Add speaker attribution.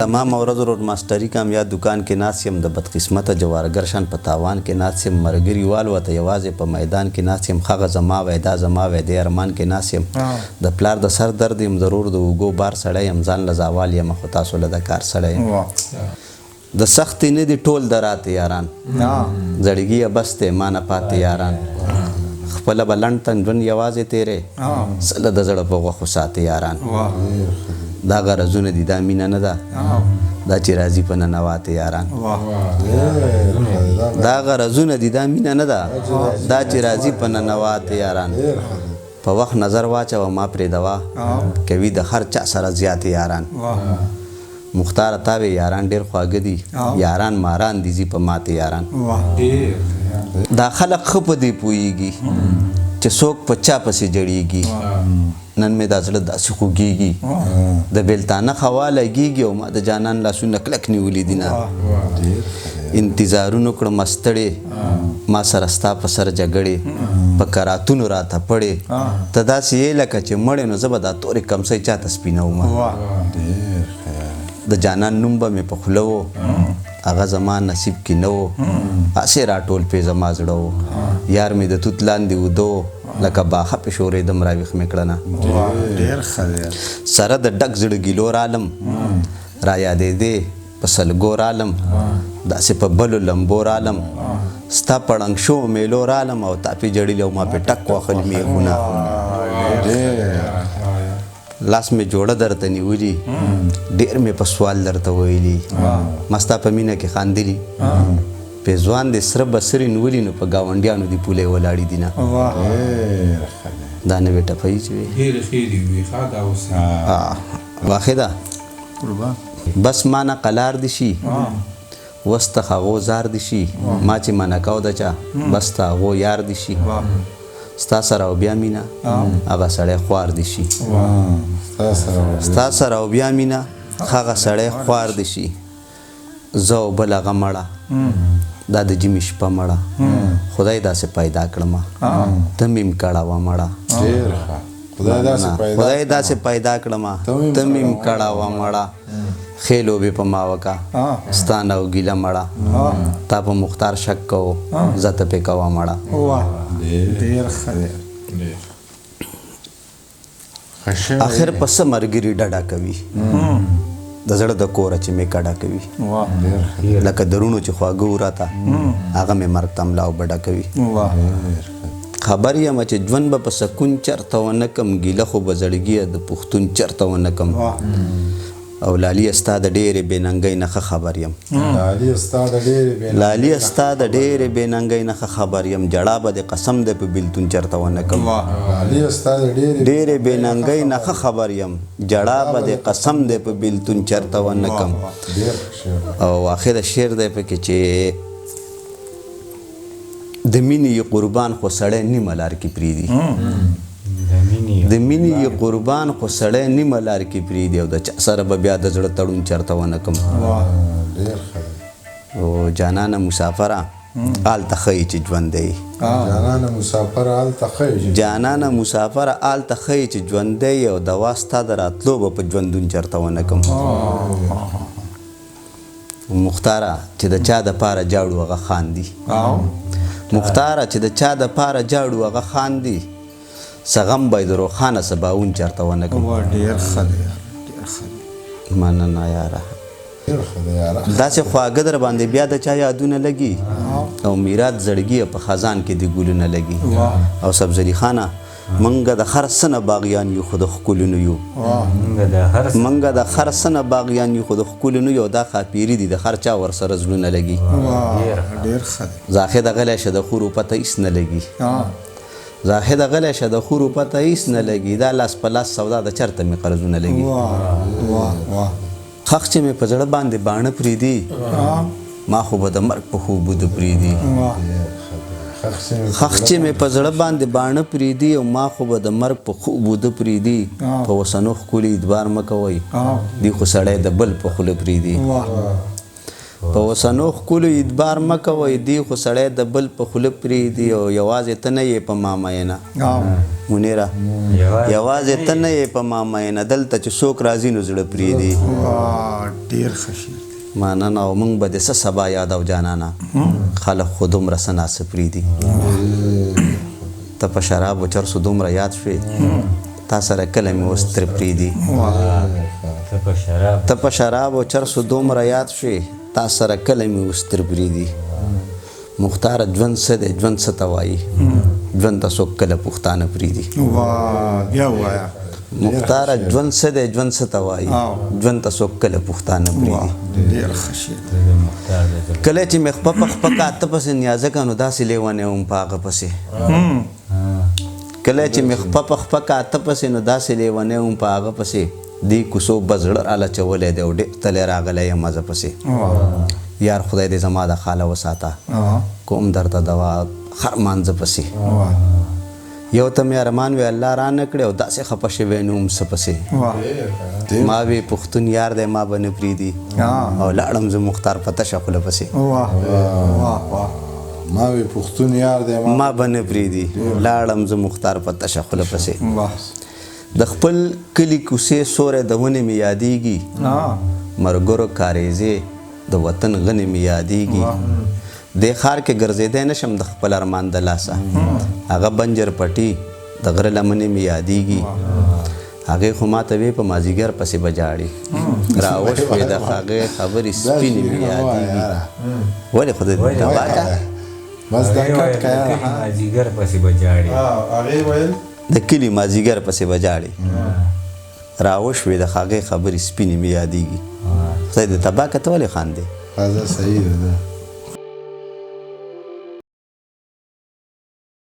Speaker 1: تمامه ورځ روډ ماسټري کوم یا دوکان کې ناست یم، د بدقسمته جوارګر شان په تاوان کې ناست یم، مرګري والوته یوازې په میدان کې ناست یم، هغه زما وی دا زما وی دې ارمان کې ناست یم، د پلار د سر درد یم، د رور د اوږو بار سړی یم، ځان له زاوال یم خو تاسو له د کار سړی یم. د سختې نه دي ټول د راتې یاران، زړګیه بس دی مانه پاتې یاران، خپله به لنډ تن ژوند یوازې تېرې، څه له د زړه په غوښو ساتې یاران. دا غرضونه دي دا مینه نه ده، دا چې راځي په ننواتې یاران. دا غرضونه دي دا مینه نه ده، دا چې راځي په ننواتې یاران. په وخت نظر واچوه ما پرې دوا کوي د هر چا سره زیاتې یاران. مختار تا وې یاران ډېر خواږه دي، یاران ماران دي ځي په ماتې یاران. دا خلک ښه په دې پوهېږي چې څوک په چا پسې جړېږي. نن مې دا زړه داسې خوږېږي، د بېلتانه خوا لګېږي او ما د جانان لاسونه کلک نیولي دي. نه انتظارونو کړم ستړې، ما سره ستا په سر جګړې، په کراتونو راته پړې، ته داسې یې لکه چې مړې، نو زه به دا تورې کمسۍ چاته سپینوم. د جانان نوم به مې په خوله و، هغه زما نصیب کې نه و، هسې راټول پې زما زړه و. یار مې د توت لاندې وده و، لکه باخه پې شورېدم راویښ مې کړنه.
Speaker 2: ډېر ښه دی.
Speaker 1: سره د ډک زړه ګیلو رالم، را یادېدې په سلګو رالم، داسې په بلو لمبو رالم، ستا په ړنګ شوو میلو رالم او تا پې جړلي او ما پې ټک وهل میخونه. لاس مې جوړه درته نیولي، ډېر مې په سوال درته ویلي، ما ستا په مینه کې خاندلي، په ځوان دې سره بسرې نیولي، نو په ګاونډیانو دې پولې ولاړې دي. نه دا نوې ټپه یې چې وي
Speaker 3: ډېرې ښې دي وي. ښه دا اوس
Speaker 1: واخده بس ما نه قلار دي شي، وس ته هغو زار دي شي، ما چې منع کو د چا بس ته هغو یار دي شي، ستا سره او بیا مینه هغه سړی خوار دي شي، ستا سره او بیا مینه هغه سړی خوار دي شي، زه او بل هغه مړه، دا د جمعې شپه مړه، خدای داسې پیدا کړمه ته مې هم کړه وه مړه. خدای داسې پیدا کړمه ته مې هم کړه وه مړه، ښې لوبې په ما وکه ستا نه او ګیله مړه، تا په مختار شک کوو زه ته پې کوه مړه.
Speaker 2: ډېر ښه دی.
Speaker 1: اخر په څه مرګري ډډه کوي، د زړه د کوره چې مې کډه کوي، لکه درونو چې خواږه وو راته هغه مې مرګ ته ملا او بډه کوي. خبر یم چې ژوند به په سکون چرته ونه کم، ګیله خو به زړګیه د پښتون چرته ونه کم. او لالیه ستا د ډېرې بېننګۍ نه ښه خبر یم، لالیه ستا د ډېرې بېننګۍ نه ښه خبر یم، جړا به دې قسم دی په بېلتون چرته ونه کم. ډېرې بېننګۍ نه ښه خبر یم، جړا به دې قسم دی په بېلتون چرته ونه کم. او اخره شعر دی پکې چې د مینې یې قربان خو سړی نیمه لار کې پرېږدي، د مینې یې قربان خو سړی نیمه لار کې پرېږدي، او د چا سره به بیا د زړه تړون چرته ونه کم. او جانانه مسافره هلته ښه یې چې ژوندی یې، جانانه مسافره هلته ښه یې چې ژوندی یې، او دوا ستا د راتلو به په ژوندون چرته ونه کم. مختاره چې د چا د پاره جاړو هغه خاندي، مختاره چې د چا د پاره جاړو هغه خاندي، څه غم به یې د روښانه سباوون چرته ونه کړم.
Speaker 2: ډېر ښه دی یاره، ډېر ښه دی.
Speaker 1: مننه یاره. داسې خواږه در باندې بیا د چا یادونه لګي، او میرات زړګیه په خزان کې د ګلونه لګي. او سبزلي خانه مونږ د هر څه نه باغیان یو خو د ښکلونو یو، مونږ د هر څه نه باغیان یو خو د ښکلونو یو، دا ښاپېري دي د هر چا ورسره زړونه لګي.
Speaker 2: ډېر ښه دی.
Speaker 1: زاهده غلی شه د خورو پته هیڅ نه لګي، زاهده غلی شه د خورو پته هیڅ نه لګي، دا لاس په لاس سودا د چرته مې قرضونه لګي. ښخ چې مې په زړه باندې باڼه پرېږدي، ما خو به د مرګ په خوب وده پرېږدي. ښخ چې مې په زړه باندې باڼه پرېږدي، او ما خو به د مرګ په خوب وده پرېږدي. په اوسنو ښکلي اعتبار مه کوئ، دی خو سړی د بل په خوله پرېږدي. په اوسنو ښکلو اعتبار مه کوئ، دی خو سړی د بل په خوله پرېږدي او یوازې ته نه یې په ما مینه. منیره، یوازې ته نه یې په ما مینه، دلته چې څوک راځي نو زړه پرېږدي.
Speaker 2: ډېر ښه شعر دی.
Speaker 1: مننه. او موږ به د څه سبا یاد او جانانه، خلک خو دومره څه ناڅه پرېږدي. ته په شرابو چرسو دومره یاد شوې، تا سره کله مې اوس ترې پرېږدي. ته په شرابو چرسو دومره یاد شوې، تا سره کله مې اوس ترې پرېږدي. مختاره ژوند څه دی، ژوند څه ته وایي، ژوند ته څوک کله پښتانه پرېږدي.
Speaker 2: بیا ووایه.
Speaker 1: مختاره ژوند څه دی، ژوند څه ته وایي، ژوند ته څوک کله پښتانه پرېږدي.
Speaker 2: ډېر ښه شعر.
Speaker 1: کله چې مې خپه په خپه کاته پسې نیازکه، نو داسې لیونی وم په هغه پسې. کله چې مې خپه په خپه کاته پسې، نو داسې لیونی وم په هغه پسې. دې کوڅو به زړه راله چولی دی او ډېر تلی راغلی یم زه پسې. یار خدای دې زما د خاله وساته، کوم درته دوا خر مانځه پسې. یو ته مې ارمان وی الله را نه کړې او داسې خفه شوی نو هم څه پسې. ما وی پښتون یار دی، ما به نه پرېږدي، او لاړم زه مختار په تشه خوله پسې.
Speaker 4: ما وی پښتون یار دی،
Speaker 1: ما به نه پرېږدي، لاړم زه مختار په تشه خوله پسې. د خپل کلي کوڅې سوری د ونې مې یادېږي، مرګرو کاریزې د وطن غنې مې یادېږي. دې ښار کې ګرځېدی نه شم د خپل ارمان د لاسه، هغه بنجر پټي د غره لمنې مې یادېږي. هغې خو ما ته وې په مازیګر پسې به ژاړي، راوشوې د هغې خبرې سپینې مې یادېږي. ولې خدای دې تباه کړه.
Speaker 4: بس دا کټ که یاره.
Speaker 3: مازیګر پسې به ژاړي.
Speaker 2: هغې ویل
Speaker 1: د کلي مازیګر پسې به ژاړي، راوشوې د هغې خبرې سپینې مې یادېږي. خدای دې تباه کړه، ته ولې خاندې؟
Speaker 4: زه صحیح ده.